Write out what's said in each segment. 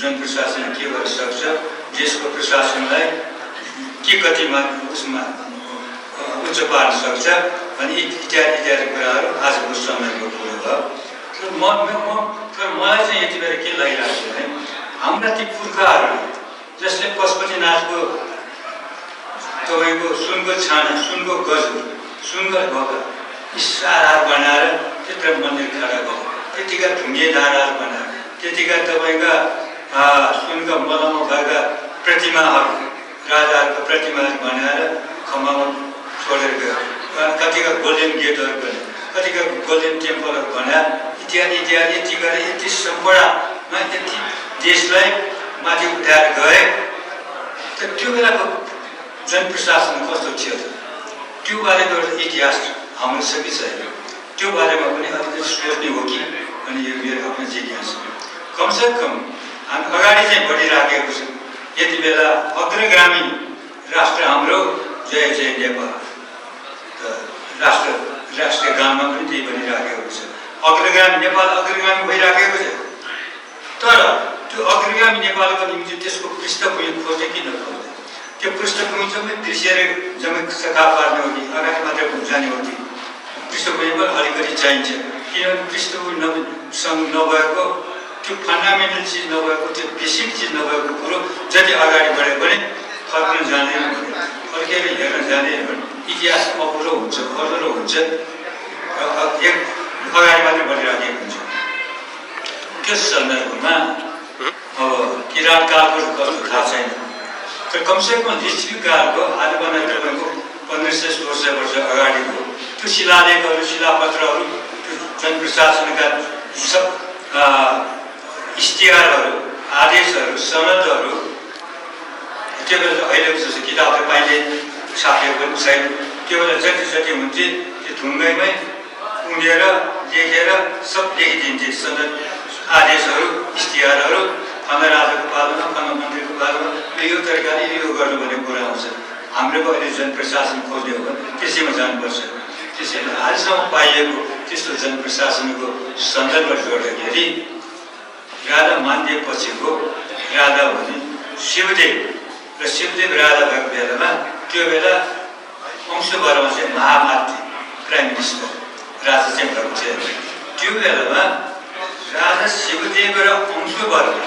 जुन प्रशासन के गर्न सक्छ, देशको प्रशासनलाई के कतिमा उसमा उच्च पार्न सक्छ अनि इत्यादि कुराहरू आजको समयको कुरो हो। तर मलाई चाहिँ यति बेला के लागिरहेको छ भने हाम्रा ती पुर्खाहरू जसले पशुपतिनाथको तपाईँको सुनको छाना, सुनको गजु, सुनको ढोका आधार बनाएर त्यत्र मन्दिर खडा गरे, त्यतिका ढुङ्गे धाराहरू बनाएर, त्यतिका तपाईँका सुनका मलमा भएका प्रतिमाहरू, राजाहरूको प्रतिमाहरू बनाएर खम्बामा छोडेर गयो, कतिका गोल्डन गेटहरू बने, कतिका गोल्डन टेम्पलहरू बनाए, इत्यादि इत्यादि यति गरेर यति सम्पदामा यति देशलाई माथि उठाएर गए। त त्यो बेलाको जनप्रशासन कस्तो थियो त, त्यो बारेको एउटा इतिहास हाम्रो छ कि छैन, त्यो बारेमा पनि अलिकति सोच्ने हो कि, अनि यो मेरो आफ्नो जिज्ञासा। कमसेकम हामी अगाडि चाहिँ बढिराखेको छ। यति बेला अग्रगामी राष्ट्र हाम्रो जय जय नेपाल, राष्ट्रिय गानमा पनि त्यही बनिराखेको छ। अग्रगामी नेपाल अग्रगामी भइराखेको छ। तर त्यो अग्रगामी नेपालको निम्ति त्यसको पृष्ठभूमि खोज्ने कि नखोज्ने, त्यो पृष्ठभूमि जम्मै बिर्सिएर जम्मै सखा पार्ने हो कि अगाडि मात्रै जाने हो कि पृष्ठभूमि पनि अलिकति चाहिन्छ। किनभने पृष्ठभूमि नभएको, त्यो फन्डामेन्टल चिज नभएको, त्यो बेसिक चिज नभएको कुरो जति अगाडि बढ्यो भने फर्कन जाँदैन भने, फर्केर हेर्न जाने भने इतिहास अपुरो हुन्छ, अधुरो हुन्छ, एक अगाडि मात्रै बढिराखेको हुन्छ। त्यस सन्दर्भमा अब किराँत कालको कस्तो थाहा छैन, तर कमसेकम लिच्छवी कालको आजभन्दा तपाईँको 1500-1600 वर्ष अगाडिको त्यो शिलालेखहरू, शिलापत्रहरू, त्यो जनप्रशासनका सब इस्तिहारहरू, आदेशहरू, सनदहरू त्यो बेला अहिलेको जस्तो किताब तपाईँले छापेको पनि छैन। त्यो बेला जति जति हुन्थे त्यो ढुङ्गैमै उडेर लेखेर सब लेखिदिन्थे, सनद, आदेशहरू, इस्तिहारहरू, फल्ना राजाको पालोमा, फल्ना मन्त्रीको पालोमा यो तरिकाले यो गर्नु भन्ने कुरा आउँछ। हाम्रो अहिले जनप्रशासन खोज्ने हो भने त्यसैमा जानुपर्छ। त्यसैले आजसम्म पाइएको त्यस्तो जनप्रशासनको सन्दर्भ जोड्दाखेरि राजा मानिदिएपछिको राजा भने शिवदेव र शिवदेव राजा भएको बेलामा त्यो बेला अंशुवर्मा चाहिँ महामात्री प्राइम मिनिस्टर राजा चाहिँ भएको थियो। त्यो बेलामा राजा शिवदेव र अंशुवर्मा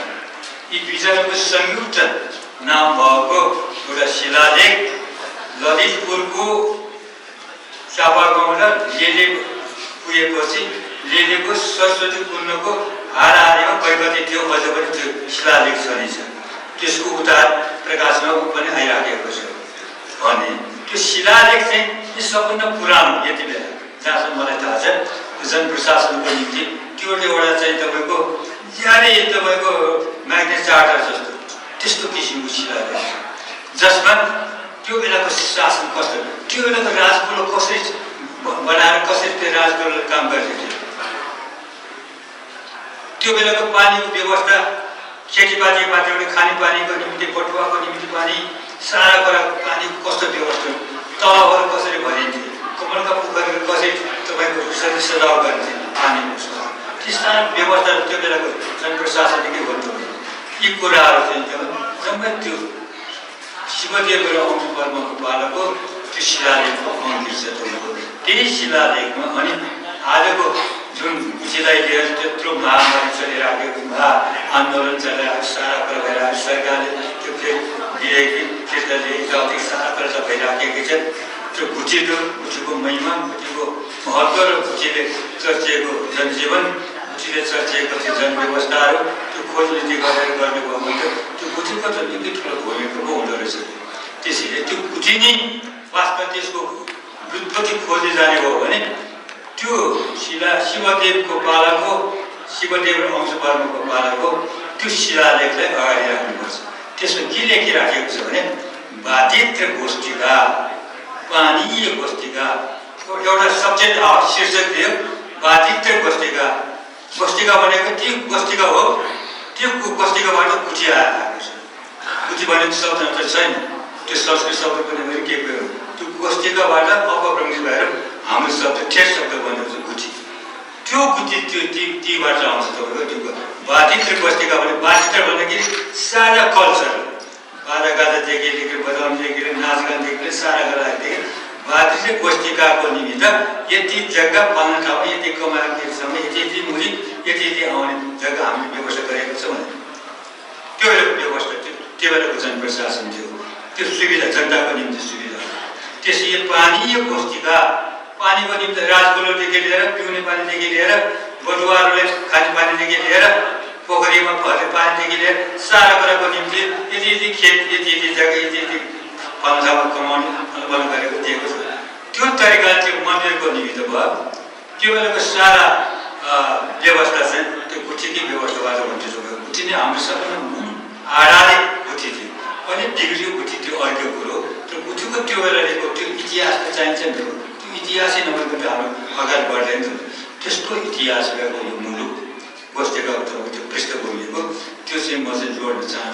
यी दुईजनाको संयुक्त नाम भएको एउटा शिलालेख ललितपुरको चापागाउँ र लेले पुगेपछि लेलेको सरस्वती कुण्डको हाराहारीमा कैकति थियो, अझ पनि त्यो शिलालेख छँदैछ। त्यसको उतार प्रकाशमा पनि आइराखेको छ भने त्यो शिलालेख चाहिँ यो सबभन्दा पुरानो यति बेला जहाँसम्म मलाई थाहा छ जनप्रशासनको निम्ति त्यो एउटा चाहिँ तपाईँको ज्यादै तपाईँको म्याग्नेट चार्टर जस्तो त्यस्तो किसिमको शिलालेख जसमा त्यो बेलाको शासन कस्तो, त्यो बेलाको राजकुल कसरी बनाएर कसरी त्यो राजकुल काम गर्दै थियो, त्यो बेलाको पानीको व्यवस्था, खेतीपातीबाट खानेपानीको निम्ति, पटुवाको निम्ति पानी, सारा कुराको पानीको कस्तो व्यवस्था, तलाउहरू कसरी भरिन्थे, कमलका पोखरीहरू कसरी तपाईँको सजाउ गरिन्थे, पानीको त्यस्ता व्यवस्था त्यो बेलाको जनप्रशासनकै भन्नु। यी कुराहरू चाहिँ जम्मै त्यो शिवदेव र अंशुवर्माको पालाको त्यो शिलालेखमा अङ्कित छ। त्यही शिलालेखमा अनि आजको जुन गुचीलाई लिएर त्यत्रो महामारी चलिराखेको, आन्दोलन चलिरहेको, सारा कुरा भइरहेको, सरकारले त्यो फेरि विवेकी फिर्ताले जति सारा कुरा त भइराखेकै छ। त्यो गुचीको महिमा, गुचीको महत्त्व र गुचीले चर्चिएको जनजीवन, गुचीले चर्चिएको त्यो जनव्यवस्थाहरू त्यो खोज नीति गरेर गर्ने भयो भने त्यो गुचीको त निकै ठुलो भूमिका पो हुँदो रहेछ। त्यसैले त्यो गुची नै वास्तवमा त्यसको व्युत्पत्ति खोज्दै जाने हो भने त्यो शिवदेवको पालाको, शिवदेव र अंशवर्माको पालाको त्यो शिलालेखलाई अगाडि राख्नुपर्छ। त्यसमा के लेखिराखेको छ भने वादित्र गोष्ठिका, पानीय गोष्ठिका, एउटा सब्जेक्ट शीर्षक थियो वादित्र गोष्ठिका। गोष्ठिका भनेको त्यो गोष्ठिका हो, त्यो गोष्ठिकाबाट गुची आएको छ। गुची भनेको शब्द त छैन, त्यो संस्कृत शब्द पनि मैले के भयो, त्यो गोष्ठिकाबाट अपभ्रंश भएर हाम्रो शब्द ठेस शब्द बनेको छ गुची। त्यो गुची त्यो तीबाट आउँछ तपाईँको त्यो वादित्र गोष्ठिका भने वादित्र भन्दाखेरि साझा कल्चर बाजागाजादेखि लिएर बजाउनदेखि लिएर नाचगानदेखि लिएर सारा गरादेखि भातृ गोष्ठिकाको निमित्त यति जग्गा पाल्न ठाउँमा यति कमाएसम्म यति मुरी यति आउने जग्गा हामीले व्यवस्था गरेको छौँ भने त्यो बेलाको व्यवस्था त्यो बेलाको जनप्रशासन थियो त्यो सुविधा जनताको निम्ति सुविधा त्यसै पानीय गोष्ठिका पानीको निम्ति राजकुलोदेखि लिएर पिउने पानीदेखि लिएर बटुवाहरूले खाने पानीदेखि लिएर पोखरीमा भर्ने पानीदेखि लिएर सारा कुराको निम्ति यति खेत यति जग्गा यति पाल्न कमाउने अनुपालन गरेको दिएको छ त्यो तरिकाले त्यो मन्दिरको निमित्त भयो त्यो बेलाको सारा व्यवस्था चाहिँ त्यो गुठीकै व्यवस्थाबाट हुन्छ गुठी नै हाम्रो सबैभन्दा मूल आधारित गुठी थियो अनि बिग्रियो गुठी त्यो अर्को कुरो त्यो गुठीको त्यो बेलाको त्यो इतिहास त चाहिन्छ नि त्यो इतिहासै नभएको त हाम्रो अगाडि बढ्दैन त्यसको इतिहास भएको यो मुलुक गोष्ठीका त्यो पृष्ठभूमिको त्यो चाहिँ म चाहिँ जोड्न चाहन्छु।